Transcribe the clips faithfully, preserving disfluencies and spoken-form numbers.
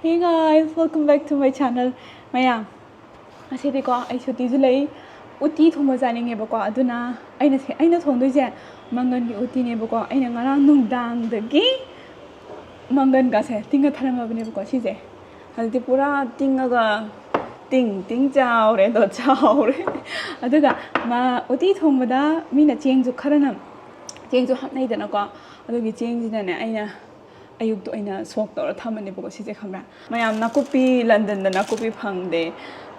Hey guys, welcome back to my channel. ꯃꯌꯥꯝ, ꯉꯁꯤꯗꯤꯀꯣ ꯑꯩ ꯁꯨꯇꯤꯁꯨ ꯂꯩ, ꯎꯇꯤ ꯊꯣꯡꯕ ꯆꯥꯅꯤꯡꯉꯦꯕꯀꯣ꯫ ꯑꯗꯨꯅ ꯑꯩꯅ ꯁꯦ- ꯑꯩꯅ ꯊꯣꯡꯗꯣꯏꯁꯦ ꯃꯪꯒꯟꯒꯤ ꯎꯇꯤꯅꯦꯕꯀꯣ꯫ ꯑꯩꯅ ꯉꯔꯥꯡ ꯅꯨꯡꯗꯥꯡꯗꯒꯤ ꯃꯪꯒꯟꯒꯁꯦ ꯇꯤꯡꯉ ꯊꯔꯝꯃꯕꯅꯦꯕꯀꯣ꯫ ꯁꯤꯁꯦ ꯍꯧꯖꯤꯛꯇꯤ ꯄꯨꯔꯥ ꯇꯤꯡꯉꯒ ꯇꯤꯡ ꯇꯤꯡ ꯆꯥꯎꯔꯦ ꯑꯗꯣ, ꯆꯥꯎꯔꯦ꯫ ꯑꯗꯨꯒ ꯃꯥ ꯎꯇꯤ ꯊꯣꯡꯕꯗ ꯃꯤꯅ ꯆꯦꯡꯁꯨ ꯈꯔꯅ ꯆꯦꯡꯁꯨ ꯍꯥꯞꯅꯩꯗꯅꯀꯣ꯫ ꯑꯗꯨꯒꯤ ꯆꯦꯡꯁꯤꯅꯅꯦ ꯑꯩꯅ ꯑꯌꯨꯛꯇ ꯑꯣꯏꯅ ꯁꯣꯛ ꯇꯧꯔ ꯊꯝꯃꯅꯦꯕꯀꯣ꯫ ꯁꯤꯁꯦ ꯈꯪꯕ꯭ꯔꯥ? ꯃꯌꯥꯝ, ꯅꯥꯀꯨꯞꯄꯤ, ꯂꯟꯗꯟꯗ ꯅꯥꯀꯨꯞꯄꯤ ꯐꯪꯗꯦ꯫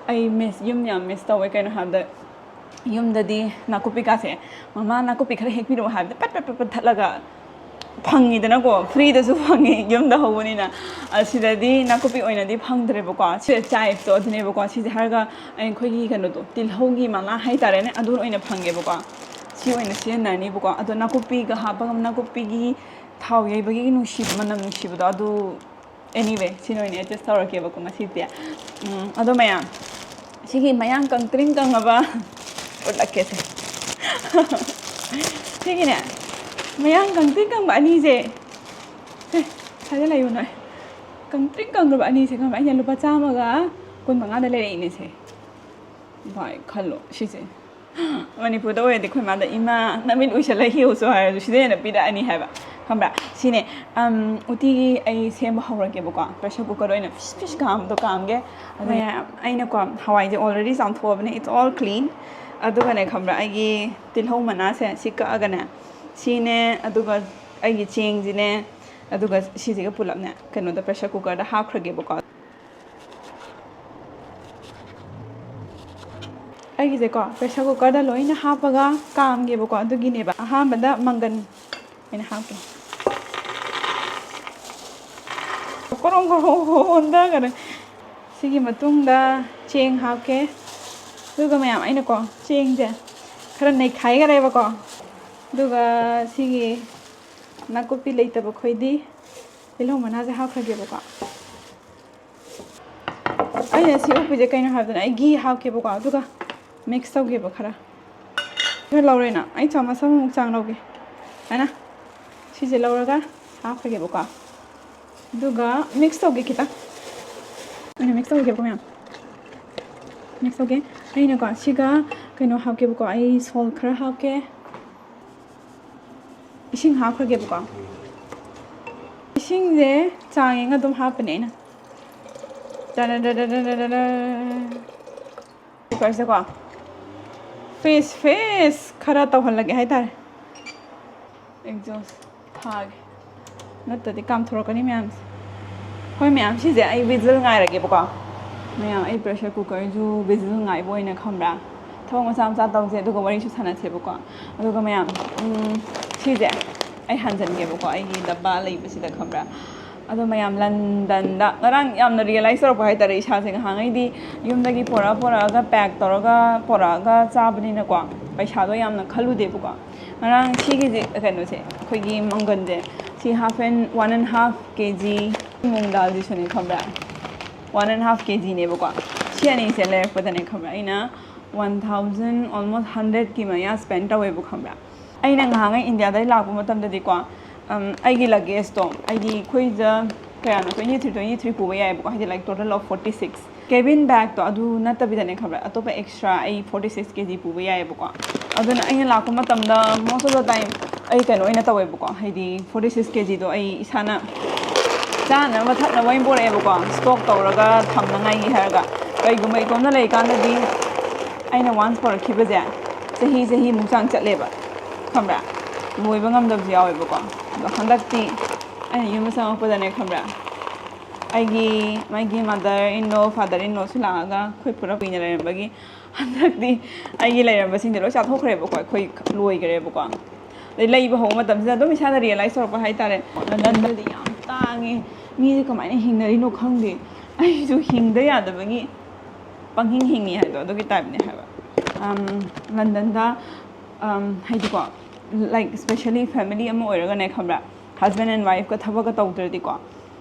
ꯑꯩ ꯃꯤꯁ ꯌꯨꯝ ꯌꯥꯝ ꯃꯤꯁ ꯇꯧꯋꯦ꯫ ꯀꯩꯅꯣ ꯍꯥꯏꯕꯗ ꯌꯨꯝꯗꯗꯤ ꯅꯥꯀꯨꯞꯄꯤꯒꯥꯁꯦ, "ꯃꯃꯥ, ꯅꯥꯀꯨꯞꯄꯤ ꯈꯔ ꯍꯦꯛꯄꯤꯔꯛꯑꯣ" ꯍꯥꯏꯕꯗ ꯄꯠ ꯄꯠ ꯄꯠ ꯄꯠ ꯊꯠꯂꯒ ꯐꯪꯉꯤꯗꯅꯀꯣ꯫ ꯐ꯭ꯔꯤꯗꯁꯨ ꯐꯪꯉꯤ ꯌꯨꯝꯗ ꯍꯧꯕꯅꯤꯅ꯫ ꯑꯁꯤꯗꯗꯤ ꯅꯥꯀꯨꯞꯄꯤ ꯑꯣꯏꯅꯗꯤ ꯐꯪꯗ꯭ꯔꯦꯕꯀꯣ꯫ ꯁꯤ ꯆꯥꯏꯞꯇꯣ ꯑꯗꯨꯅꯦꯕꯀꯣ꯫ ꯁꯤꯁꯦ ꯍꯥꯏꯔꯒ ꯑꯩꯈꯣꯏꯒꯤ ꯀꯩꯅꯣꯗꯣ, ꯇꯤꯜꯍꯧꯒꯤ ꯃꯅꯥ ꯍꯥꯏꯇꯥꯔꯦꯅꯦ, ꯑꯗꯨ ꯑꯣꯏꯅ ꯐꯪꯉꯦꯕꯀꯣ꯫ ꯁꯤ ꯑꯣꯏꯅ ꯁꯤꯖꯤꯟꯅꯔꯅꯤꯕꯀꯣ꯫ ꯑꯗꯣ ꯅꯥꯀꯨꯞꯄꯤꯒ ꯍꯥꯞꯄꯒ, ꯅꯥꯀꯨꯞꯄꯤꯒꯤ ꯊꯥꯎ ꯌꯩꯕꯒꯤ ꯅꯨꯡꯁꯤꯕ, ꯃꯅꯝ ꯅꯨꯡꯁꯤꯕꯗꯣ ꯑꯗꯨ꯫ Anyway, ꯁꯤꯅ ꯑꯣꯏꯅ ꯑꯦꯗꯖꯁ ꯇꯧꯔꯛꯀꯦꯕꯀꯣ ꯉꯁꯤꯗꯤ꯫ ꯎꯝ, ꯑꯗꯣ ꯃꯌꯥꯝ, ꯁꯤꯒꯤ ꯃꯌꯥꯡ ꯀꯪꯇ꯭ꯔꯤꯡ ꯀꯪꯉꯕ ꯎꯠꯂꯛꯀꯦꯁꯦ꯫ ꯁꯤꯒꯤꯅꯦ, ꯃꯌꯥꯡ ꯀꯪꯇ꯭ꯔꯤꯡ ꯀꯪꯕ ꯑꯅꯤꯁꯦ, ꯁꯦ, ꯁ꯭ꯋꯥꯏꯗ ꯂꯩꯌꯨ ꯅꯣꯏ꯫ ꯀꯪꯇ꯭ꯔꯤꯡ ꯀꯪꯈ꯭ꯔꯕ ꯑꯅꯤꯁꯦ ꯈꯪꯕ꯭ꯔꯥ? ꯑꯩꯅ ꯂꯨꯄꯥ ꯆꯥꯝꯃꯒ ꯀꯨꯟ ꯃꯉꯥꯗ ꯂꯩꯔꯛꯏꯅꯦꯁꯦ꯫ ꯚꯥꯏ, ꯈꯜꯂꯣ ꯁꯤꯁꯦ꯫ ꯃꯅꯤꯄꯨꯔꯗ ꯑꯣꯏꯔꯗꯤ ꯑꯩꯈꯣꯏ ꯃꯥꯗ, "ꯏꯃꯥ, ꯅꯃꯤꯠ ꯎꯏꯁꯜꯂ ꯍꯦꯛꯎꯆꯣ" ꯍꯥꯏꯔꯁꯨ ꯁꯤꯗ ꯍꯦꯟꯅ ꯄꯤꯔꯛꯑꯅꯤ ꯍꯥꯏꯕ, ꯈꯪꯕ꯭ꯔꯥ? ꯁꯤꯅꯦ, ꯑꯝ, ꯎꯇꯤꯒꯤ ꯑꯩ ꯁꯦꯝꯕ ꯍꯧꯔꯒꯦꯕꯀꯣ꯫ Pressure cooker ꯑꯣꯏꯅ ꯐꯤꯁ ꯐꯤꯁ ꯀꯥꯝꯕꯗꯣ ꯀꯥꯝꯒꯦ꯫ ꯑꯗꯨꯒ ꯑꯩꯅꯀꯣ ꯍꯋꯥꯏꯁꯦ already ꯆꯥꯝꯊꯣꯛꯑꯕꯅꯦ, it's all clean꯫ ꯑꯗꯨꯒꯅꯦ ꯈꯪꯕ꯭ꯔꯥ, ꯑꯩꯒꯤ ꯇꯤꯜꯍꯧ ꯃꯅꯥꯁꯦ ꯁꯤ ꯀꯛꯑꯒꯅꯦ, ꯁꯤꯅꯦ, ꯑꯗꯨꯒ ꯑꯩꯒꯤ ꯆꯦꯡꯁꯤꯅꯦ, ꯑꯗꯨꯒ ꯁꯤꯁꯤꯒ ꯄꯨꯂꯞꯅꯦ ꯀꯩꯅꯣꯗ pressure cookerꯗ ꯍꯥꯞꯈ꯭ꯔꯒꯦꯕꯀꯣ꯫ ꯑꯩꯒꯤꯁꯦꯀꯣ pressure cookerꯗ ꯂꯣꯏꯅ ꯍꯥꯞꯄꯒ ꯀꯥꯝꯒꯦꯕꯀꯣ꯫ ꯑꯗꯨꯒꯤꯅꯦꯕ ꯑꯍꯥꯟꯕꯗ ꯃꯪꯒꯟ ꯑꯣꯏꯅ ꯍꯥꯞꯀꯦ꯫ ꯀꯣꯔꯣꯡ ꯀꯣꯔꯣꯡ ꯑꯣꯟꯊꯈꯔꯦ꯫ ꯁꯤꯒꯤ ꯃꯇꯨꯡꯗ ꯆꯦꯡ ꯍꯥꯞꯀꯦ꯫ ꯑꯗꯨꯒ ꯃꯌꯥꯝ, ꯑꯩꯅꯀꯣ ꯆꯦꯡꯁꯦ ꯈꯔ ꯅꯩꯈꯥꯏꯈꯔꯦꯕꯀꯣ꯫ ꯑꯗꯨꯒ ꯁꯤꯒꯤ ꯅꯥꯀꯨꯞꯄꯤ ꯂꯩꯇꯕ ꯑꯩꯈꯣꯏꯗꯤ ꯇꯤꯜꯍꯧ ꯃꯅꯥꯁꯦ ꯍꯥꯞꯈ꯭ꯔꯒꯦꯕꯀꯣ꯫ ꯑꯩꯅ ꯁꯤ ꯎꯞꯄꯤꯁꯦ ꯀꯩꯅꯣ ꯍꯥꯏꯕꯗꯅ ꯑꯩ ꯘꯤ ꯍꯥꯞꯀꯦꯕꯀꯣ, ꯑꯗꯨꯒ mix ꯇꯧꯒꯦꯕ ꯈꯔ꯫ ꯈꯔ ꯂꯧꯔꯦꯅ, ꯑꯩ ꯆꯥꯃꯁ ꯑꯃꯃꯨꯛ ꯆꯥꯡ ꯂꯧꯒꯦ꯫ ꯍꯥꯏꯅ ꯁꯤꯁꯦ ꯂꯧꯔꯒ ꯍꯥꯞꯈ꯭ꯔꯒꯦꯕꯀꯣ꯫ ꯑꯗꯨꯒ mix ꯇꯧꯒꯦ ꯈꯤꯇꯪ꯫ ꯑꯩꯅ ꯃꯤꯛꯁ ꯇꯧꯒꯦꯕꯀꯣ ꯃꯌꯥꯝ, ꯃꯤꯛꯁ ꯇꯧꯒꯦ꯫ ꯑꯩꯅꯀꯣ ꯁꯤꯒ ꯀꯩꯅꯣ ꯍꯥꯞꯀꯦꯕꯀꯣ, ꯑꯩ ꯁꯣꯜ ꯈꯔ ꯍꯥꯞꯀꯦ, ꯏꯁꯤꯡ ꯍꯥꯞꯈ꯭ꯔꯒꯦꯕꯀꯣ꯫ ꯏꯁꯤꯡꯁꯦ ꯆꯥꯡ ꯌꯦꯡꯉ ꯑꯗꯨꯝ ꯍꯥꯞꯄꯅꯦ ꯑꯩꯅ꯫ ꯀꯨꯀꯔꯁꯦꯀꯣ ꯐꯦꯁ ꯐꯦꯁ ꯈꯔ ꯇꯧꯍꯜꯂꯒꯦ ꯍꯥꯏꯇꯥꯔꯦ꯫ ꯑꯦꯛꯖꯣꯁ ꯊꯥꯒꯦ, ꯅꯠꯇ꯭ꯔꯗꯤ ꯀꯥꯝꯊꯣꯔꯛꯀꯅꯤ ꯃꯌꯥꯝꯁꯦ꯫ ꯍꯣꯏ ꯃꯌꯥꯝ, ꯁꯤꯁꯦ ꯑꯩ ꯋꯤꯖꯜ ꯉꯥꯏꯔꯒꯦꯕꯀꯣ꯫ ꯃꯌꯥꯝ, ꯑꯩ ꯄ꯭ꯔꯦꯁꯔ ꯀꯨꯀꯔꯁꯨ ꯋꯤꯖꯜ ꯉꯥꯏꯕ ꯑꯣꯏꯅ ꯈꯪꯕ꯭ꯔꯥ, ꯊꯕꯛ ꯃꯆꯥ ꯃꯆꯥ ꯇꯧꯁꯦ ꯑꯗꯨꯒ ꯋꯥꯔꯤꯁꯨ ꯁꯥꯟꯅꯁꯦꯕꯀꯣ꯫ ꯑꯗꯨꯒ ꯃꯌꯥꯝ, ꯎꯝ, ꯁꯤꯁꯦ ꯑꯩ ꯍꯥꯟꯖꯟꯒꯦꯕꯀꯣ, ꯑꯩꯒꯤ ꯗꯕꯥ ꯂꯩꯕꯁꯤꯗ ꯈꯪꯕ꯭ꯔꯥ꯫ ꯑꯗꯣ ꯃꯌꯥꯝ, ꯂꯟꯗꯟꯗ ꯉꯔꯥꯡ ꯌꯥꯝꯅ ꯔꯤꯌꯦꯂꯥꯏꯁ ꯇꯧꯔꯛꯄ ꯍꯥꯏꯇꯥꯔꯦ ꯏꯁꯥꯁꯦ꯫ ꯉꯍꯥꯡꯉꯩꯗꯤ ꯌꯨꯝꯗꯒꯤ ꯄꯣꯔꯛꯑ ꯄꯣꯔꯛꯑꯒ, ꯄꯦꯛ ꯇꯧꯔꯒ ꯄꯣꯔꯛꯑꯒ ꯆꯥꯕꯅꯤꯅꯀꯣ, ꯄꯩꯁꯥꯗꯣ ꯌꯥꯝꯅ ꯈꯜꯂꯨꯗꯦꯕꯀꯣ꯫ ꯉꯔꯥꯡ ꯁꯤꯒꯤꯁꯦ, ꯀꯩꯅꯣꯁꯦ, ꯑꯩꯈꯣꯏꯒꯤ ꯃꯪꯒꯟꯁꯦ, ꯁꯤ half and, one and half K G ꯃꯨꯡ ꯗꯥꯜꯁꯤꯁꯨꯅꯦ ꯈꯪꯕ꯭ꯔꯥ, one and half K G ꯅꯦꯕꯀꯣ꯫ ꯁꯤ ꯑꯅꯤꯁꯦ ꯂꯩꯔꯛꯄꯗꯅꯦ ꯈꯪꯕ꯭ꯔꯥ, ꯑꯩꯅ one thousand, almost hundred ꯀꯤ ꯃꯌꯥ ꯁ꯭ꯄꯦꯟ ꯇꯧꯋꯦꯕ ꯈꯪꯕ꯭ꯔꯥ꯫ ꯑꯩꯅ ꯉꯍꯥꯡꯉꯩ ꯏꯟꯗꯤꯌꯥꯗꯩ ꯂꯥꯛꯄ ꯃꯇꯝꯗꯗꯤꯀꯣ, ꯎꯝ, ꯑꯩꯒꯤ ꯂꯒꯦꯖꯇꯣ, ꯑꯩꯗꯤ ꯑꯩꯈꯣꯏꯗ ꯀꯌꯥꯅꯣ, twenty three, twenty three ꯄꯨꯕ ꯌꯥꯏꯑꯕꯀꯣ, ꯍꯥꯏꯗꯤ, like, total of forty six꯫ Cabin ꯕꯦꯒꯇꯣ ꯑꯗꯨ ꯅꯠꯇꯕꯤꯗꯅꯦ ꯈꯪꯕ꯭ꯔꯥ, ꯑꯇꯣꯞꯄ ꯑꯦꯛꯁꯇ꯭ꯔꯥ ꯑꯩ forty six K G ꯄꯨꯕ ꯌꯥꯏꯑꯕꯀꯣ꯫ ꯑꯗꯨꯅ ꯑꯩꯅ ꯂꯥꯛꯄ ꯃꯇꯝꯗ most of the time ꯑꯩ ꯀꯩꯅꯣ ꯑꯣꯏꯅ ꯇꯧꯋꯦꯕꯀꯣ, ꯍꯥꯏꯗꯤ forty six K Gꯗꯣ ꯑꯩ ꯏꯁꯥꯅ ꯆꯥꯅꯕ ꯊꯛꯅꯕ ꯑꯣꯏꯅ ꯄꯣꯔꯛꯑꯦꯕꯀꯣ, ꯁ꯭ꯇꯣꯛ ꯇꯧꯔꯒ ꯊꯝꯅꯉꯥꯏꯒꯤ ꯍꯥꯏꯔꯒ꯫ ꯀꯩꯒꯨꯝꯕ ꯏꯇꯣꯝꯇ ꯂꯩꯀꯥꯟꯗꯗꯤ ꯑꯩꯅ ꯋꯥꯟꯁ ꯄꯣꯔꯛꯈꯤꯕꯁꯦ ꯆꯍꯤ ꯆꯍꯤꯃꯨꯛ ꯆꯥꯡ ꯆꯠꯂꯦꯕ, ꯈꯪꯕ꯭ꯔꯥ? ꯂꯣꯏꯕ ꯉꯝꯗꯕꯁꯨ ꯌꯥꯎꯋꯦꯕꯀꯣ꯫ ꯑꯗꯣ ꯍꯟꯗꯛꯇꯤ ꯑꯩꯅ ꯌꯨꯝꯗ ꯆꯪꯉꯛꯄꯗꯅꯦ ꯈꯪꯕ꯭ꯔꯥ, ꯑꯩꯒꯤ, ꯃꯥꯒꯤ mother in law, father in lawꯁꯨ ꯂꯥꯛꯑꯒ ꯑꯩꯈꯣꯏ ꯄꯨꯔꯥ ꯀꯨꯏꯅ ꯂꯩꯔꯝꯕꯒꯤ ꯍꯟꯗꯛꯇꯤ ꯑꯩꯒꯤ ꯂꯩꯔꯝꯕꯁꯤꯡꯁꯦ ꯂꯣꯏ ꯆꯥꯊꯣꯛꯈ꯭ꯔꯦꯕꯀꯣ, ꯑꯩꯈꯣꯏ ꯂꯣꯏꯈ꯭ꯔꯦꯕꯀꯣ꯫ ꯑꯗꯩ ꯂꯩꯕ ꯍꯧꯕ ꯃꯇꯝꯁꯤꯗ ꯑꯗꯨꯝ ꯏꯁꯥꯗ ꯔꯤꯌꯦꯂꯥꯏꯁ ꯇꯧꯔꯛꯄ ꯍꯥꯏꯇꯥꯔꯦ, ꯂꯟꯗꯟꯗꯗꯤ ꯌꯥꯝ ꯇꯥꯡꯉꯦ, ꯃꯤꯁꯦ ꯀꯃꯥꯏꯅ ꯍꯤꯡꯅꯔꯤꯅꯣ ꯈꯪꯗꯦ, ꯑꯩꯁꯨ ꯍꯤꯡꯗ ꯌꯥꯗꯕꯒꯤ ꯄꯪꯍꯤꯡ ꯍꯤꯡꯉꯤ ꯍꯥꯏꯗꯣ ꯑꯗꯨꯒꯤ ꯇꯥꯏꯞꯅꯦ ꯍꯥꯏꯕ꯫ ꯑꯝ, ꯂꯟꯗꯟꯗ, ꯑꯝ, ꯍꯥꯏꯗꯤꯀꯣ, like, specially family ꯑꯃ ꯑꯣꯏꯔꯒꯅꯦ ꯈꯪꯕ꯭ꯔꯥ, husband and wifeꯀ ꯊꯕꯛꯀ ꯇꯧꯗ꯭ꯔꯗꯤꯀꯣ,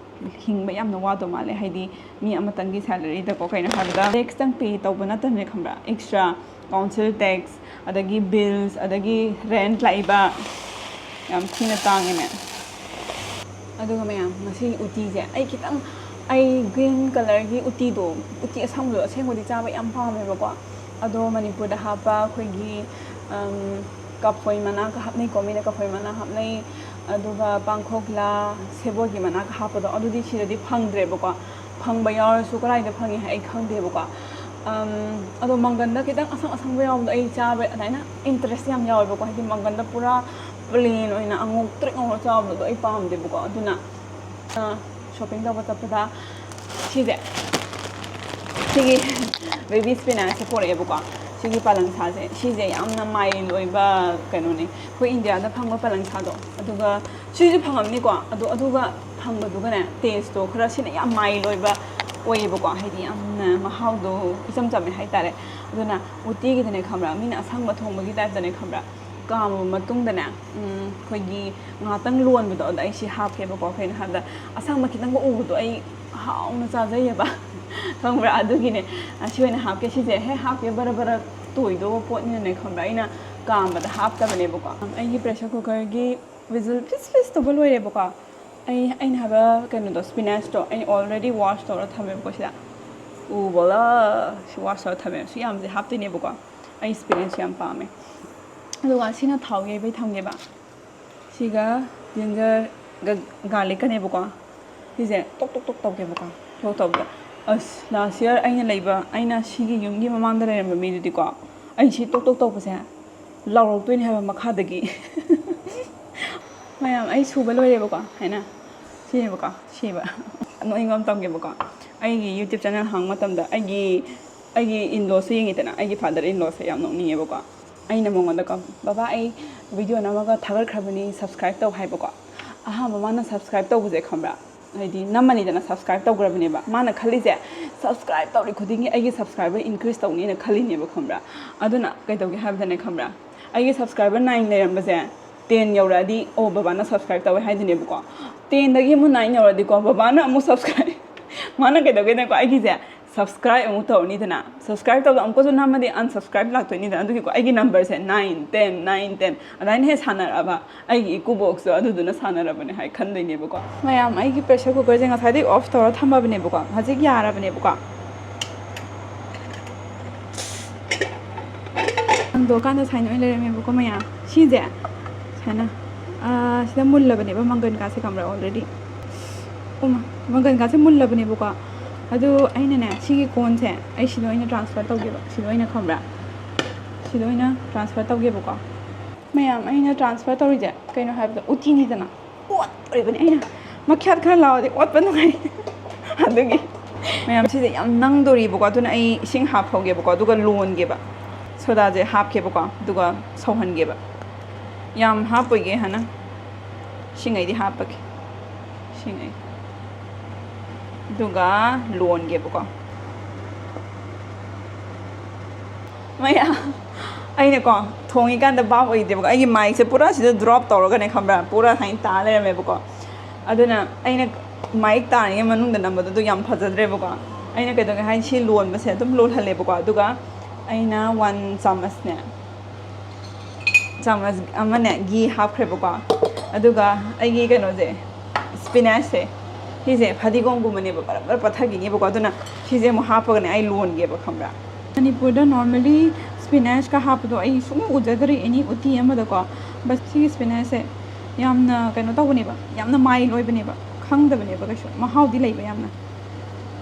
ꯍꯤꯡꯕ ꯌꯥꯝꯅ ꯋꯥꯗꯧ ꯃꯥꯜꯂꯦ꯫ ꯍꯥꯏꯗꯤ ꯃꯤ ꯑꯃꯇꯪꯒꯤ salaryꯗꯀꯣ, ꯀꯩꯅꯣ ꯍꯥꯏꯕꯗ, taxꯇꯪ pay ꯇꯧꯕ ꯅꯠꯇꯕꯅꯦ ꯈꯪꯕ꯭ꯔꯥ, extra council tax, ꯑꯗꯒꯤ bills, ꯑꯗꯒꯤ rent ꯂꯥꯛꯏꯕ, ꯌꯥꯝ ꯊꯤꯅ ꯇꯥꯡꯉꯦꯅꯦ꯫ ꯑꯗꯨꯒ ꯃꯌꯥꯝ, ꯉꯁꯤꯒꯤ ꯎꯇꯤꯁꯦ ꯑꯩ ꯈꯤꯇꯪ ꯑꯩ ꯒ꯭ꯔꯤꯟ ꯀꯂꯔꯒꯤ ꯎꯇꯤꯗꯣ, ꯎꯇꯤ ꯑꯁꯪꯕꯗꯣ ꯑꯁꯦꯡꯕꯗꯤ ꯆꯥꯕ ꯌꯥꯝ ꯄꯥꯝꯃꯦꯕꯀꯣ꯫ ꯑꯗꯣ ꯃꯅꯤꯄꯨꯔꯗ ꯍꯥꯞꯄ ꯑꯩꯈꯣꯏꯒꯤ, ꯎꯝ, ꯀꯐꯣꯏ ꯃꯅꯥꯒ ꯍꯥꯞꯅꯩꯀꯣ, ꯃꯤꯅ ꯀꯐꯣꯏ ꯃꯅꯥ ꯍꯥꯞꯅꯩ, ꯑꯗꯨꯒ ꯄꯥꯡꯈꯣꯛꯂꯥ, ꯁꯦꯕꯣꯠꯀꯤ ꯃꯅꯥꯒ ꯍꯥꯞꯄꯗꯣ, ꯑꯗꯨꯗꯤ ꯁꯤꯗꯗꯤ ꯐꯪꯗ꯭ꯔꯦꯕꯀꯣ꯫ ꯐꯪꯕ ꯌꯥꯎꯔꯁꯨ ꯀꯗꯥꯏꯗ ꯐꯪꯉꯤ ꯑꯩ ꯈꯪꯗꯦꯕꯀꯣ꯫ ꯑꯝ, ꯑꯗꯣ ꯃꯪꯒꯟꯗ ꯈꯤꯇꯪ ꯑꯁꯪ ꯑꯁꯪꯕ ꯌꯥꯎꯕꯗꯣ ꯑꯩ ꯆꯥꯕ ꯑꯗꯨꯃꯥꯏꯅ ꯏꯟꯇꯔꯦꯁ ꯌꯥꯝ ꯌꯥꯎꯋꯦꯕꯀꯣ꯫ ꯍꯥꯏꯗꯤ ꯃꯪꯒꯟꯗ ꯄꯨꯔꯥ ꯄ꯭ꯂꯦꯟ ꯑꯣꯏꯅ ꯑꯉꯧꯇ꯭ꯔꯤꯛ ꯉꯧꯔ ꯆꯥꯕꯗꯣ ꯑꯩ ꯄꯥꯝꯗꯦꯕꯀꯣ꯫ ꯑꯗꯨꯅ, ꯑ, ꯁꯣꯞꯄꯤꯡ ꯇꯧꯕ ꯆꯠꯄꯗ ꯁꯤꯁꯦ, ꯁꯤꯒꯤ ꯕꯦꯕꯤ ꯁ꯭ꯄꯤꯅꯥꯆꯁꯦ ꯄꯣꯔꯛꯑꯦꯕꯀꯣ꯫ ꯁꯤꯒꯤ ꯄꯥꯂꯪꯁꯥꯁꯦ, ꯁꯤꯁꯦ ꯌꯥꯝꯅ ꯃꯥꯏꯜ ꯑꯣꯏꯕ ꯀꯩꯅꯣꯅꯦ, ꯑꯩꯈꯣꯏ ꯏꯟꯗꯤꯌꯥꯗ ꯐꯪꯕ ꯄꯥꯂꯪꯁꯥꯗꯣ꯫ ꯑꯗꯨꯒ ꯁꯤꯁꯨ ꯐꯪꯉꯝꯅꯤꯀꯣ, ꯑꯗꯣ ꯑꯗꯨꯒ ꯐꯪꯕꯗꯨꯒꯅꯦ, ꯇꯦꯁꯇꯣ ꯈꯔ ꯁꯤꯅ ꯌꯥꯝ ꯃꯥꯏꯜ ꯑꯣꯏꯕ ꯑꯣꯏꯌꯦꯕꯀꯣ꯫ ꯍꯥꯏꯗꯤ ꯌꯥꯝꯅ ꯃꯍꯥꯎꯗꯣ ꯏꯆꯝ ꯆꯝꯃꯦ ꯍꯥꯏꯇꯥꯔꯦ꯫ ꯑꯗꯨꯅ ꯎꯇꯤꯒꯤꯗꯅꯦ ꯈꯪꯕ꯭ꯔꯥ, ꯃꯤꯅ ꯑꯁꯪꯕ ꯊꯣꯡꯕꯒꯤ ꯇꯥꯏꯞꯇꯅꯦ ꯈꯪꯕ꯭ꯔꯥ, ꯀꯥꯝꯃꯕ ꯃꯇꯨꯡꯗꯅꯦ, ꯎꯝ, ꯑꯩꯈꯣꯏꯒꯤ ꯉꯥꯏꯍꯥꯛꯇꯪ ꯂꯣꯟꯕꯗꯣ, ꯑꯗ ꯑꯩ ꯁꯤ ꯍꯥꯞꯀꯦꯕꯀꯣ꯫ ꯀꯩꯅꯣ ꯍꯥꯏꯕꯗ, ꯑꯁꯪꯕ ꯈꯤꯇꯪꯒ ꯎꯕꯗꯣ ꯑꯩ ꯍꯥꯎꯅ ꯆꯥꯖꯩꯌꯦꯕ꯫ ꯈꯪꯕ꯭ꯔꯥ? ꯑꯗꯨꯒꯤꯅꯦ, ꯑ, ꯁꯤ ꯑꯣꯏꯅ ꯍꯥꯞꯀꯦ꯫ ꯁꯤꯁꯦ ꯍꯦꯛ ꯍꯥꯞꯀꯦ ꯕꯔ ꯕꯔ ꯇꯣꯏꯗꯧꯕ ꯄꯣꯠꯅꯤꯅꯅꯦ ꯈꯪꯕ꯭ꯔꯥ, ꯑꯩꯅ ꯀꯥꯝꯕꯗ ꯍꯥꯞꯇꯕꯅꯦꯕꯀꯣ꯫ ꯑꯩꯒꯤ ꯄ꯭ꯔꯦꯁꯔ ꯀꯨꯀꯔꯒꯤ ꯋꯤꯖꯤꯜ ꯐꯤꯁ ꯐꯤꯁ ꯇꯧꯕ ꯂꯣꯏꯔꯦꯕꯀꯣ꯫ ꯑꯩ, ꯑꯩꯅ ꯍꯥꯏꯕ ꯀꯩꯅꯣꯗꯣ, ꯁ꯭ꯄꯤꯅꯥꯆꯇꯣ ꯑꯩ already wash ꯇꯧꯔ ꯊꯝꯃꯦꯕꯀꯣ ꯁꯤꯗ꯫ ꯎꯕꯂ ꯁꯤ wash ꯇꯧꯔ ꯊꯝꯃꯦ꯫ ꯁꯤ ꯌꯥꯝꯁꯦ ꯍꯥꯞꯇꯣꯏꯅꯦꯕꯀꯣ꯫ ꯑꯩ ꯁ꯭ꯄꯤꯅꯥꯆ ꯌꯥꯝ ꯄꯥꯝꯃꯦ꯫ ꯑꯗꯨꯒ ꯁꯤꯅ ꯊꯥꯎ ꯌꯩꯕꯩ ꯊꯝꯒꯦꯕ꯫ ꯁꯤꯒ ꯖꯤꯟꯖꯔꯒ ꯒꯥꯔꯂꯤꯛꯀꯅꯦꯕꯀꯣ꯫ ꯁꯤꯁꯦ ꯇꯣꯛ ꯇꯣꯛ ꯇꯣꯛ ꯇꯧꯒꯦꯕꯀꯣ꯫ ꯇꯣꯛ ꯇꯧꯕꯗ, ꯑꯁ, last year ꯑꯩꯅ ꯂꯩꯕ, ꯑꯩꯅ ꯁꯤꯒꯤ ꯌꯨꯝꯒꯤ ꯃꯃꯥꯡꯗ ꯂꯩꯔꯝꯕ ꯃꯤꯗꯨꯗꯤꯀꯣ, ꯑꯩ ꯁꯤ ꯇꯣꯛ ꯇꯣꯛ ꯇꯧꯕꯁꯦ ꯂꯥꯎꯔꯛꯇꯣꯏꯅꯦ ꯍꯥꯏꯕ ꯃꯈꯥꯗꯒꯤ꯫ ꯃꯌꯥꯝ, ꯑꯩ ꯁꯨꯕ ꯂꯣꯏꯔꯦꯕꯀꯣ꯫ ꯍꯥꯏꯅ ꯁꯤꯅꯦꯕꯀꯣ, ꯁꯤꯕ꯫ ꯅꯣꯛꯅꯤꯡꯕ ꯑꯃ ꯇꯝꯒꯦꯕꯀꯣ꯫ ꯑꯩꯒꯤ YouTube channel ꯍꯥꯡꯕ ꯃꯇꯝꯗ ꯑꯩꯒꯤ, ꯑꯩꯒꯤ in-lawꯁꯨ ꯌꯦꯡꯉꯤꯗꯅ, ꯑꯩꯒꯤ father in-lawꯁꯦ ꯌꯥꯝ ꯅꯣꯛꯅꯤꯡꯉꯦꯕꯀꯣ꯫ ꯑꯩꯅ ꯃꯉꯣꯟꯗ ꯀꯣ, "ꯕꯕꯥ, ꯑꯩ video ꯅꯝꯃꯒ ꯊꯥꯒꯠꯈ꯭ꯔꯕꯅꯤ, subscribe ꯇꯧ" ꯍꯥꯏꯕꯀꯣ꯫ ꯑꯍꯥꯟꯕ ꯃꯥꯅ subscribe ꯇꯧꯕꯁꯦ ꯈꯪꯕ꯭ꯔꯥ? ꯍꯥꯏꯗꯤ ꯅꯝꯃꯅꯤꯗꯅ, subscribe ꯇꯧꯈ꯭ꯔꯕꯅꯦꯕ꯫ ꯃꯥꯅ ꯈꯜꯂꯤꯁꯦ, subscribe ꯇꯧꯔꯤ ꯈꯨꯗꯤꯡꯒꯤ ꯑꯩꯒꯤ subscriber increase ꯇꯧꯅꯤꯅ ꯈꯜꯂꯤꯅꯦꯕ ꯈꯪꯕ꯭ꯔꯥ? ꯑꯗꯨꯅ ꯀꯩꯗꯧꯒꯦ ꯍꯥꯏꯕꯗꯅꯦ ꯈꯪꯕ꯭ꯔꯥ? ꯑꯩꯒꯤ subscriber nine ꯂꯩꯔꯝꯕꯁꯦ ten ꯌꯧꯔꯛꯑꯗꯤ, "ꯑꯣ, ꯕꯕꯥꯅ subscribe ꯇꯧꯋꯦ" ꯍꯥꯏꯗꯣꯏꯅꯦꯕꯀꯣ꯫ Tenꯗꯒꯤ ꯑꯃꯨꯛ nine ꯌꯧꯔꯗꯤꯀꯣ, ꯕꯕꯥꯅ ꯑꯃꯨꯛ subscribe, ꯃꯥꯅ ꯀꯩꯗꯧꯒꯦꯅꯦꯀꯣ, ꯑꯩꯒꯤꯁꯦ ꯁꯕꯁꯀ꯭ꯔꯥꯏꯕ ꯑꯃꯨꯛ ꯇꯧꯔꯅꯤꯗꯅ, ꯁꯕꯁꯀ꯭ꯔꯥꯏꯕ ꯇꯧꯕꯗ ꯑꯃꯨꯛꯀꯁꯨ ꯅꯝꯃꯗꯤ ꯑꯟꯁꯕꯁꯀ꯭ꯔꯥꯏꯕ ꯂꯥꯛꯇꯣꯏꯅꯤꯗꯅ꯫ ꯑꯗꯨꯒꯤꯀꯣ, ꯑꯩꯒꯤ ꯅꯝꯕꯔꯁꯦ ꯅꯥꯏꯟ ꯇꯦꯟ, ꯅꯥꯏꯟ ꯇꯦꯟ ꯑꯗꯨꯃꯥꯏꯅ ꯍꯦꯛ ꯁꯥꯟꯅꯔꯛꯑꯕ, ꯑꯩꯒꯤ ꯏꯀꯨꯕꯣꯛꯁꯨ ꯑꯗꯨꯗꯨꯅ ꯁꯥꯟꯅꯔꯕꯅꯦ ꯍꯥꯏ ꯈꯟꯗꯣꯏꯅꯦꯕꯀꯣ꯫ ꯃꯌꯥꯝ, ꯑꯩꯒꯤ ꯄ꯭ꯔꯦꯁꯔ ꯀꯨꯀꯔꯁꯦ ꯉꯁꯥꯏꯗꯒꯤ ꯑꯣꯐ ꯇꯧꯔ ꯊꯝꯃꯕꯅꯦꯕꯀꯣ, ꯍꯧꯖꯤꯛ ꯌꯥꯔꯕꯅꯦꯕꯀꯣ꯫ ꯍꯥꯡꯗꯣꯛꯑꯀꯥꯟꯗ ꯁꯨꯃꯥꯏꯅ ꯑꯣꯏꯅ ꯂꯩꯔꯝꯃꯦꯕꯀꯣ ꯃꯌꯥꯝ꯫ ꯁꯤꯁꯦ ꯁꯨꯃꯥꯏꯅ, ꯑꯥ, ꯁꯤꯗ ꯃꯨꯜꯂꯕꯅꯦꯕ ꯃꯪꯒꯟ ꯀꯥꯁꯦ, ꯈꯪꯕ꯭ꯔꯥ? ꯑꯣꯜꯔꯦꯗꯤ ꯃꯪꯒꯟ ꯀꯥꯁꯦ ꯃꯨꯜꯂꯕꯅꯦꯕꯀꯣ꯫ ꯑꯗꯨ ꯑꯩꯅꯅꯦ, ꯁꯤꯒꯤ ꯀꯣꯟꯁꯦ ꯑꯩ ꯁꯤꯗ ꯑꯣꯏꯅ ꯇ꯭ꯔꯥꯟꯁꯐꯔ ꯇꯧꯒꯦꯕ꯫ ꯁꯤꯗ ꯑꯣꯏꯅ, ꯈꯪꯕ꯭ꯔꯥ? ꯁꯤꯗ ꯑꯣꯏꯅ ꯇ꯭ꯔꯥꯟꯁꯐꯔ ꯇꯧꯒꯦꯕꯀꯣ꯫ ꯃꯌꯥꯝ, ꯑꯩꯅ ꯇ꯭ꯔꯥꯟꯁꯐꯔ ꯇꯧꯔꯤꯁꯦ ꯀꯩꯅꯣ ꯍꯥꯏꯕꯗ ꯎꯇꯤꯅꯤꯗꯅ꯫ ꯑꯣꯠꯇꯣꯔꯤꯕꯅꯤ ꯑꯩꯅ꯫ ꯃꯈ꯭ꯌꯥꯠ ꯈꯔ ꯂꯥꯎꯔꯗꯤ ꯑꯣꯠꯄ ꯅꯨꯡꯉꯥꯏ꯫ ꯑꯗꯨꯒꯤ ꯃꯌꯥꯝ, ꯁꯤꯁꯦ ꯌꯥꯝ ꯅꯪꯗꯣꯔꯤꯕꯀꯣ, ꯑꯗꯨꯅ ꯑꯩ ꯏꯁꯤꯡ ꯍꯥꯞꯍꯧꯒꯦꯕꯀꯣ, ꯑꯗꯨꯒ ꯂꯣꯟꯒꯦꯕ꯫ ꯁꯣꯗꯥꯁꯦ ꯍꯥꯞꯀꯦꯕꯀꯣ, ꯑꯗꯨꯒ ꯁꯧꯍꯟꯒꯦꯕ꯫ ꯌꯥꯝ ꯍꯥꯞꯄꯣꯏꯒꯦ ꯍꯥꯟꯅ꯫ ꯁꯤꯉꯩꯗꯤ ꯍꯥꯞꯄꯒꯦ꯫ ꯁꯤꯉꯩ꯫ ꯑꯗꯨꯒ ꯂꯣꯟꯒꯦꯕꯀꯣ꯫ ꯃꯌꯥꯝ, ꯑꯩꯅꯀꯣ ꯊꯣꯡꯉꯤꯀꯥꯟꯗ ꯚꯥꯞ ꯑꯣꯏꯗꯦꯕꯀꯣ, ꯑꯩꯒꯤ ꯃꯥꯏꯛꯁꯦ ꯄꯨꯔꯥ ꯁꯤꯗ ꯗ꯭ꯔꯣꯞ ꯇꯧꯔꯒꯅꯦ, ꯈꯪꯕ꯭ꯔꯥ, ꯄꯨꯔꯥ ꯁꯨꯃꯥꯏꯅ ꯇꯥ ꯂꯩꯔꯝꯃꯦꯕꯀꯣ꯫ ꯑꯗꯨꯅ ꯑꯩꯅ ꯃꯥꯏꯛ ꯇꯥꯔꯤꯉꯩ ꯃꯅꯨꯡꯗ ꯅꯝꯕꯗꯨꯗꯣ ꯌꯥꯝ ꯐꯖꯗ꯭ꯔꯦꯕꯀꯣ꯫ ꯑꯩꯅ ꯀꯩꯗꯧꯒꯦ ꯍꯥꯏ, ꯁꯤ ꯂꯣꯟꯕꯁꯦ ꯑꯗꯨꯝ ꯂꯣꯜꯍꯜꯂꯦꯕꯀꯣ꯫ ꯑꯗꯨꯒ ꯑꯩꯅ ꯋꯥꯟ ꯆꯥꯃꯁꯅꯦ, ꯆꯥꯃꯁ ꯑꯃꯅꯦ ꯘꯤ ꯍꯥꯞꯈ꯭ꯔꯦꯕꯀꯣ꯫ ꯑꯗꯨꯒ ꯑꯩꯒꯤ ꯀꯩꯅꯣꯁꯦ, ꯁ꯭ꯄꯤꯅꯥꯆꯁꯦ, ꯁꯤꯁꯦ ꯐꯗꯤꯒꯣꯝꯒꯨꯝꯕꯅꯦꯕ, ꯕꯔ ꯕꯔ ꯄꯠꯊꯈꯤꯅꯦꯕꯀꯣ꯫ ꯑꯗꯨꯅ ꯁꯤꯁꯦ ꯑꯃꯨꯛ ꯍꯥꯞꯄꯒꯅꯦ ꯑꯩ ꯂꯣꯟꯒꯦꯕ, ꯈꯪꯕ꯭ꯔꯥ? ꯃꯅꯤꯄꯨꯔꯗ normally ꯁ꯭ꯄꯤꯅꯥꯆꯀ ꯍꯥꯞꯄꯗꯣ ꯑꯩ ꯁꯨꯡꯎ ꯎꯖꯗ꯭ꯔꯤ, ꯑꯦꯅꯤ ꯎꯇꯤ ꯑꯃꯗꯀꯣ꯫ ꯕꯠ ꯁꯤꯒꯤ ꯁ꯭ꯄꯤꯅꯥꯆꯁꯦ ꯌꯥꯝꯅ ꯀꯩꯅꯣ ꯇꯧꯕꯅꯦꯕ, ꯌꯥꯝꯅ ꯃꯥꯏꯜ ꯑꯣꯏꯕꯅꯦꯕ, ꯈꯪꯗꯕꯅꯦꯕ ꯀꯩꯁꯨ, ꯃꯍꯥꯎꯗꯤ ꯂꯩꯕ ꯌꯥꯝꯅ꯫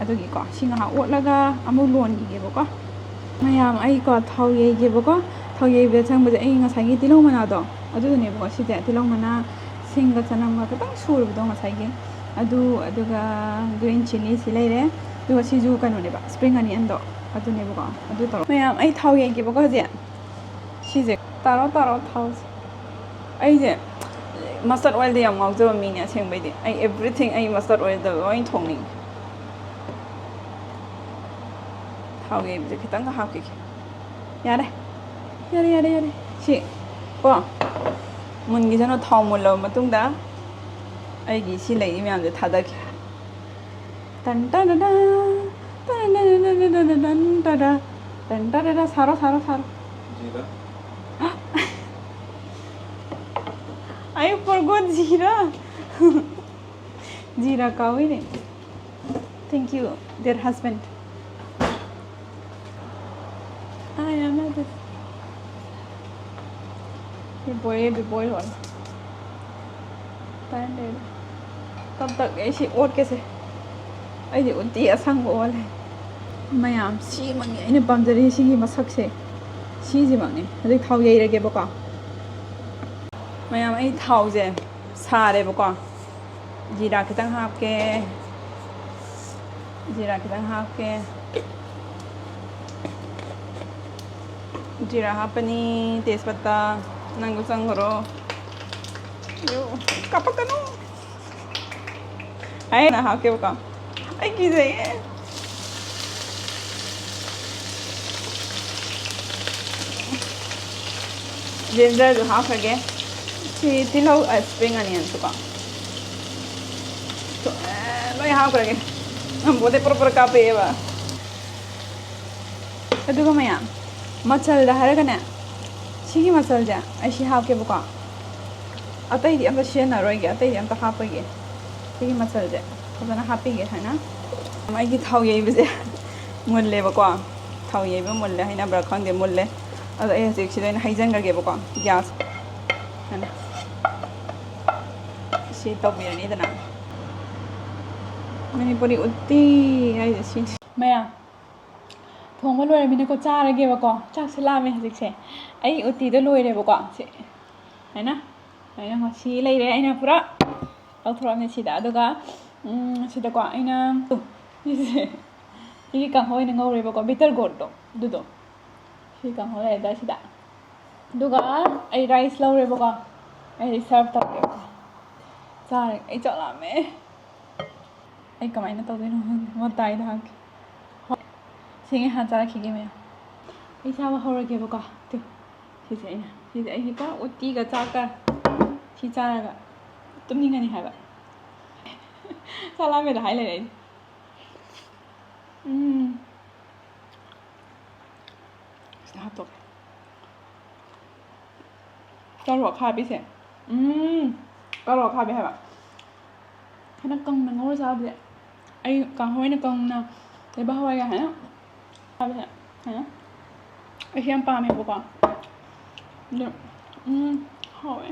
ꯑꯗꯨꯒꯤꯀꯣ, ꯁꯤ ꯉꯥꯏꯍꯥꯛ ꯑꯣꯠꯂꯒ ꯑꯃꯨꯛ ꯂꯣꯟꯈꯤꯒꯦꯕꯀꯣ꯫ ꯃꯌꯥꯝ, ꯑꯩꯀꯣ ꯊꯥꯎ ꯌꯩꯒꯦꯕꯀꯣ꯫ ꯊꯥꯎ ꯌꯩꯕꯗ ꯆꯪꯕꯁꯦ ꯑꯩ ꯉꯁꯥꯏꯒꯤ ꯇꯤꯜꯍꯧ ꯃꯅꯥꯗꯣ, ꯑꯗꯨꯗꯨꯅꯦꯕꯀꯣ꯫ ꯁꯤꯁꯦ ꯇꯤꯜꯍꯧ ꯃꯅꯥ, ꯁꯤꯡꯒ ꯆꯅꯝꯒ ꯈꯤꯇꯪ ꯁꯨꯔꯕꯗꯣ ꯉꯁꯥꯏꯒꯤ, ꯑꯗꯨ, ꯑꯗꯨꯒ ꯒ꯭ꯔꯤꯟ ꯆꯤꯂꯤ ꯁꯤ ꯂꯩꯔꯦ꯫ ꯑꯗꯨꯒ ꯁꯤꯁꯨ ꯀꯩꯅꯣꯅꯦꯕ, ꯁ꯭ꯄ꯭ꯔꯤꯡ ꯑꯅꯤꯌꯟꯗꯣ, ꯑꯗꯨꯅꯦꯕꯀꯣ꯫ ꯑꯗꯨ ꯇꯧꯔꯣ ꯃꯌꯥꯝ, ꯑꯩ ꯊꯥꯎ ꯌꯩꯒꯦꯕꯀꯣ ꯍꯧꯖꯤꯛ꯫ ꯁꯤꯁꯦ ꯇꯥꯔꯣ ꯇꯥꯔꯣ ꯊꯥꯎꯁꯦ꯫ ꯑꯩꯁꯦ ꯃꯁꯇꯔꯗ ꯑꯣꯏꯜꯗ ꯌꯥꯝ ꯉꯥꯎꯖꯕ ꯃꯤꯅꯦ ꯑꯁꯦꯡꯕꯩꯗꯤ꯫ ꯑꯩ everything ꯑꯩ ꯃꯁꯇꯔꯗ ꯑꯣꯏꯜꯗ ꯂꯣꯏ ꯊꯣꯡꯅꯤꯡꯉꯤ꯫ ꯊꯥꯎ ꯌꯩꯕꯁꯦ ꯈꯤꯇꯪꯒ ꯍꯥꯞꯈꯤꯒꯦ꯫ ꯌꯥꯔꯦ, ꯌꯥꯔꯦ, ꯌꯥꯔꯦ, ꯌꯥꯔꯦ꯫ ꯁꯤ ꯀꯣ ꯃꯨꯟꯈꯤꯁꯅꯨ꯫ ꯊꯥꯎ ꯃꯨꯜꯂꯕ ꯃꯇꯨꯡꯗ ꯑꯩꯒꯤ ꯁꯤ ꯂꯩꯔꯤ ꯃꯌꯥꯝꯁꯦ ꯊꯥꯗꯒꯦ꯫ ꯇꯟ ꯇꯟ ꯇꯟ ꯇꯟ꯫ ꯇꯟ ꯇꯔꯥ, ꯇꯟ ꯇꯔꯥ, ꯁꯥꯔꯣ, ꯁꯥꯔꯣ, ꯁꯥꯔꯣ꯫ ꯖꯤꯔꯥ꯫ ꯑꯩ ꯄꯣꯔꯒꯣꯠ ꯖꯤꯔꯥ꯫ ꯖꯤꯔꯥ ꯀꯥꯎꯏꯅꯦ꯫ Thank you, dear husband. ꯑꯥ, ꯌꯥꯝ ꯌꯥꯗꯦ꯫ ꯕꯤꯕꯣꯏ, ꯕꯤꯕꯣꯏ ꯍꯣꯏ꯫ ꯇꯥꯏꯝ ꯂꯩꯔꯦ꯫ ꯇꯞ ꯇꯞ ꯑꯩ ꯁꯤ ꯑꯣꯠꯀꯦꯁꯦ꯫ ꯑꯩꯗꯤ ꯎꯇꯤ ꯑꯁꯪꯕ ꯑꯣꯜꯂꯦ꯫ ꯃꯌꯥꯝ, ꯁꯤꯃꯛꯅꯤ ꯑꯩꯅ ꯄꯥꯝꯖꯔꯤꯁꯦ, ꯁꯤꯒꯤ ꯃꯁꯛꯁꯦ꯫ ꯁꯤꯁꯤꯃꯛꯅꯤ꯫ ꯍꯧꯖꯤꯛ ꯊꯥꯎ ꯌꯩꯔꯒꯦꯕꯀꯣ꯫ ꯃꯌꯥꯝ, ꯑꯩ ꯊꯥꯎꯁꯦ ꯁꯥꯔꯦꯕꯀꯣ꯫ ꯖꯤꯔꯥ ꯈꯤꯇꯪ ꯍꯥꯞꯀꯦ꯫ ꯖꯤꯔꯥ ꯈꯤꯇꯪ ꯍꯥꯞꯀꯦ꯫ ꯖꯤꯔꯥ ꯍꯥꯞꯄꯅꯤ, ꯇꯦꯖꯄꯇꯥ, ꯅꯪꯁꯨ ꯆꯪꯈ꯭ꯔꯣ꯫ ꯑꯌꯣ, ꯀꯥꯞꯄꯛꯀꯅꯨ꯫ ꯑꯩꯅ ꯍꯥꯞꯀꯦꯕꯀꯣ꯫ ꯑꯩ ꯀꯤꯖꯩꯌꯦ꯫ ꯖꯤꯟꯖꯔꯁꯨ ꯍꯥꯞꯈ꯭ꯔꯒꯦ꯫ ꯁꯤ ꯇꯤꯜꯍꯧ, ꯑ, spring onion ꯁꯨꯀꯣ꯫ ꯁꯨ-, ꯑꯦ, ꯂꯣꯏ ꯍꯥꯞꯈ꯭ꯔꯒꯦ꯫ ꯅꯝꯕꯣꯗꯩ ꯄꯨꯔ ꯄꯨꯔ ꯀꯥꯞꯄꯛꯑꯦꯕ꯫ ꯑꯗꯨꯒ ꯃꯌꯥꯝ, ꯃꯆꯜꯗ ꯍꯥꯏꯔꯒꯅꯦ, ꯁꯤꯒꯤ ꯃꯆꯜꯁꯦ ꯑꯩ ꯁꯤ ꯍꯥꯞꯀꯦꯕꯀꯣ꯫ ꯑꯇꯩꯗꯤ ꯑꯝꯇ ꯁꯤꯖꯤꯟꯅꯔꯣꯏꯒꯦ, ꯑꯇꯩꯗꯤ ꯑꯝꯇ ꯍꯥꯞꯄꯣꯏꯒꯦ꯫ ꯁꯤꯒꯤ ꯃꯆꯜꯁꯦ ꯐꯖꯅ ꯍꯥꯞꯄꯤꯒꯦ ꯁꯨꯃꯥꯏꯅ꯫ ꯑꯩꯒꯤ ꯊꯥꯎ ꯌꯩꯕꯁꯦ ꯃꯨꯜꯂꯦꯕꯀꯣ꯫ ꯊꯥꯎ ꯌꯩꯕ ꯃꯨꯜꯂꯦ ꯍꯥꯏꯅꯕ꯭ꯔꯥ ꯈꯪꯗꯦ, ꯃꯨꯜꯂꯦ꯫ ꯑꯗꯣ ꯑꯩ ꯍꯧꯖꯤꯛ ꯁꯤꯗ ꯑꯣꯏꯅ ꯍꯩꯖꯤꯟꯈ꯭ꯔꯒꯦꯕꯀꯣ, gas꯫ ꯁꯨꯃꯥꯏꯅ꯫ ꯁꯤ ꯇꯧꯕꯤꯔꯅꯤꯗꯅ꯫ ꯃꯅꯤꯄꯨꯔꯤ ꯎꯇꯤ ꯍꯥꯏꯁꯦ ꯁꯤꯅꯤ꯫ ꯃꯌꯥꯝ, ꯊꯣꯡꯕ ꯂꯣꯏꯔꯃꯤꯅꯀꯣ, ꯆꯥꯔꯒꯦꯕꯀꯣ꯫ ꯆꯥꯛꯁꯦ ꯂꯥꯝꯃꯦ ꯍꯧꯖꯤꯛꯁꯦ꯫ ꯑꯩ ꯎꯇꯤꯗꯣ ꯂꯣꯏꯔꯦꯕꯀꯣ꯫ ꯁꯤ ꯍꯥꯏꯅ, ꯍꯥꯏꯅ ꯁꯤ ꯂꯩꯔꯦ꯫ ꯑꯩꯅ ꯄꯨꯔꯥ ꯂꯧꯊꯣꯔꯛꯑꯕꯅꯦ ꯁꯤꯗ꯫ ꯑꯗꯨꯒ, ꯎꯝ, ꯁꯤꯗꯀꯣ ꯑꯩꯅ, ꯁꯤꯁꯦ, ꯁꯤꯒꯤ ꯀꯥꯡꯍꯧ ꯑꯣꯏꯅ ꯉꯧꯔꯦꯕꯀꯣ, bitter gourdꯇꯣ, ꯑꯗꯨꯗꯣ꯫ ꯁꯤ ꯀꯥꯡꯍꯧ ꯂꯩꯔꯦ ꯁꯤꯗ꯫ ꯑꯗꯨꯒ ꯑꯩ rice ꯂꯧꯔꯦꯕꯀꯣ꯫ ꯑꯩ serve ꯇꯧꯔꯦꯕꯀꯣ꯫ ꯆꯥꯔꯦ꯫ ꯑꯩ ꯆꯥꯛ ꯂꯥꯝꯃꯦ꯫ ꯑꯩ ꯀꯃꯥꯏꯅ ꯇꯧꯗꯣꯏꯅꯣ ꯈꯪꯗꯦ꯫ ꯃꯇꯥꯏꯗ ꯍꯥꯞꯀꯦ꯫ ꯍꯣꯏ꯫ ꯁꯤꯉꯩ ꯍꯥꯟꯅ ꯆꯥꯔꯛꯈꯤꯒꯦ ꯃꯌꯥꯝ꯫ ꯑꯩ ꯆꯥꯕ ꯍꯧꯔꯒꯦꯕꯀꯣ꯫ ꯇꯨ꯫ ꯁꯤꯁꯦ ꯑꯩꯅ꯫ ꯁꯤꯁꯦ ꯑꯩꯒꯤ ꯄꯨꯔꯥ ꯎꯇꯤꯒ ꯆꯥꯛꯀ꯫ ꯁꯤ ꯆꯥꯔꯒ ꯇꯨꯝꯅꯤꯡꯉꯅꯤ ꯍꯥꯏꯕ꯫ ꯆꯥꯛ ꯂꯥꯝꯃꯦꯗ ꯍꯥꯏ ꯂꯩꯔꯦ ꯑꯩꯗꯤ꯫ ꯎꯝ꯫ ꯁꯤꯗ ꯍꯥꯞꯇꯣꯛꯀꯦ꯫ ꯀꯥꯔꯣꯠ ꯑꯈꯥꯕꯤꯁꯦ꯫ ꯎꯝ꯫ ꯀꯥꯔꯣꯠ ꯑꯈꯥꯕꯤ ꯍꯥꯏꯕ꯫ ꯍꯥꯏꯅ ꯀꯪꯅ ꯉꯧꯔ ꯆꯥꯕꯁꯦ꯫ ꯑꯩ ꯀꯥꯡꯍꯧ ꯑꯣꯏꯅ ꯀꯪꯅ ꯂꯩꯕꯥꯛ ꯍꯋꯥꯏꯒ ꯍꯥꯏꯅ ꯆꯥꯕꯁꯦ꯫ ꯍꯥꯏꯅ ꯑꯩꯁꯦ ꯌꯥꯝ ꯄꯥꯝꯃꯦꯕꯀꯣ꯫ ꯑꯗꯣ, ꯎꯝ, ꯍꯥꯎꯋꯦ꯫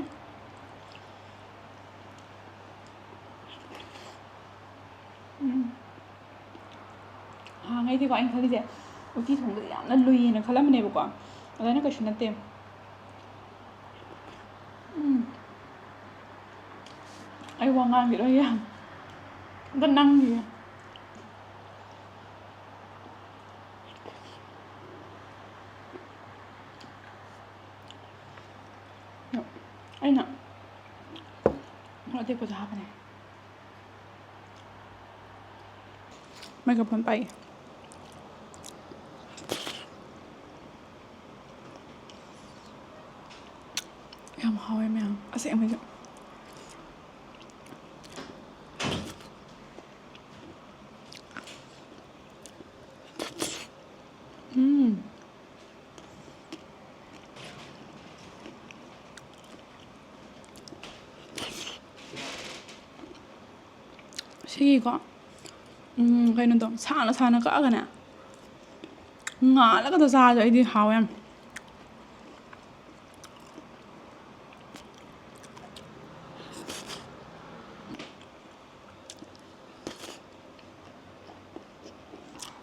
ꯎꯝ꯫ ꯅꯍꯥꯟꯉꯩꯗꯤꯀꯣ ꯑꯩꯅ ꯈꯜꯂꯤꯁꯦ ꯎꯇꯤ ꯊꯣꯡꯕꯁꯦ ꯌꯥꯝꯅ ꯂꯨꯏꯌꯦꯅ ꯈꯜꯂꯝꯕꯅꯦꯕꯀꯣ꯫ ꯑꯗꯨꯃꯥꯏꯅ ꯀꯩꯁꯨ ꯅꯠꯇꯦ꯫ ꯎꯝ꯫ ꯑꯩ ꯋꯥ ꯉꯥꯡꯒꯦ ꯂꯣꯏ ꯌꯥꯝ꯫ ꯑꯝꯇ ꯅꯝꯈꯤꯒꯦ꯫ ꯑꯩꯅ ꯃꯣꯔꯣꯛ ꯑꯇꯦꯛꯄꯁꯨ ꯍꯥꯞꯄꯅꯦ꯫ ꯃꯥꯏꯀ꯭ꯔꯣꯐꯣꯟ ꯄꯥꯏ꯫ ꯌꯥꯝ ꯍꯥꯎꯋꯦ ꯃꯌꯥꯝ, ꯑꯁꯦꯡꯕꯩꯁꯨ꯫ ꯎꯝ꯫ ꯁꯤꯒꯤꯀꯣ, ꯎꯝ, ꯀꯩꯅꯣꯗꯣ ꯁꯥꯅ ꯁꯥꯅ ꯀꯛꯑꯒꯅꯦ, ꯉꯥꯜꯂꯒꯗ ꯆꯥꯔꯁꯨ ꯑꯩꯗꯤ ꯍꯥꯎꯋꯦ ꯌꯥꯝ꯫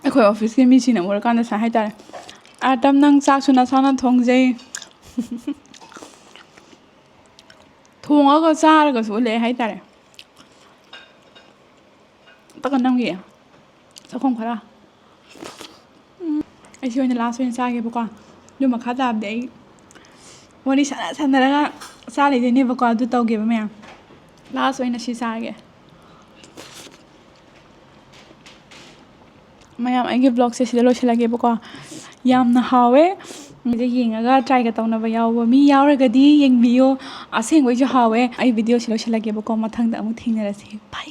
ꯑꯩꯈꯣꯏ ꯑꯣꯐꯤꯁꯀꯤ ꯃꯤꯁꯤꯡꯅ ꯎꯔꯀꯥꯟꯗ ꯁꯨꯃꯥꯏ ꯍꯥꯏꯇꯥꯔꯦ, "ꯑꯥꯇꯝ, ꯅꯪ ꯆꯥꯛꯁꯨ ꯅꯁꯥꯅ ꯊꯣꯡꯖꯩ, ꯊꯣꯡꯉꯒ ꯆꯥꯔꯒꯁꯨ ꯎꯠꯂꯛꯑꯦ" ꯍꯥꯏꯇꯥꯔꯦ꯫ ꯑꯝꯇꯒ ꯅꯝꯒꯦ ꯆꯥꯛꯈꯣꯝ ꯈꯔ꯫ ꯎꯝ, ꯑꯩꯁꯤ ꯑꯣꯏꯅ ꯂꯥꯁ ꯑꯣꯏꯅ ꯆꯥꯒꯦꯕꯀꯣ꯫ ꯑꯗꯨ ꯃꯈꯥ ꯇꯥꯕꯗꯤ ꯑꯩ ꯋꯥꯔꯤ ꯁꯥꯟꯅ ꯁꯥꯟꯅꯔꯒ ꯆꯥ ꯂꯩꯗꯣꯏꯅꯦꯕꯀꯣ꯫ ꯑꯗꯨ ꯇꯧꯒꯦꯕ ꯃꯌꯥꯝ꯫ ꯂꯥꯁ ꯑꯣꯏꯅ ꯁꯤ ꯆꯥꯒꯦ꯫ ꯃꯌꯥꯝ, ꯑꯩꯒꯤ ꯕ꯭ꯂꯣꯒꯁꯦ ꯁꯤꯗ ꯂꯣꯏꯁꯤꯜꯂꯒꯦꯕꯀꯣ꯫ ꯌꯥꯝꯅ ꯍꯥꯎꯋꯦ꯫ ꯑꯗ ꯌꯦꯡꯉꯒ ꯇ꯭ꯔꯥꯏꯒ ꯇꯧꯅꯕ ꯌꯥꯎꯕ ꯃꯤ ꯌꯥꯎꯔꯒꯗꯤ ꯌꯦꯡꯕꯤꯌꯨ꯫ ꯑꯁꯦꯡꯕꯩꯁꯨ ꯍꯥꯎꯋꯦ꯫ ꯑꯩ ꯚꯤꯗꯤꯑꯣꯁꯤ ꯂꯣꯏꯁꯤꯜꯂꯒꯦꯕꯀꯣ꯫ ꯃꯊꯪꯗ ꯑꯃꯨꯛ ꯊꯦꯡꯅꯔꯁꯤ꯫ ꯕꯥꯏ꯫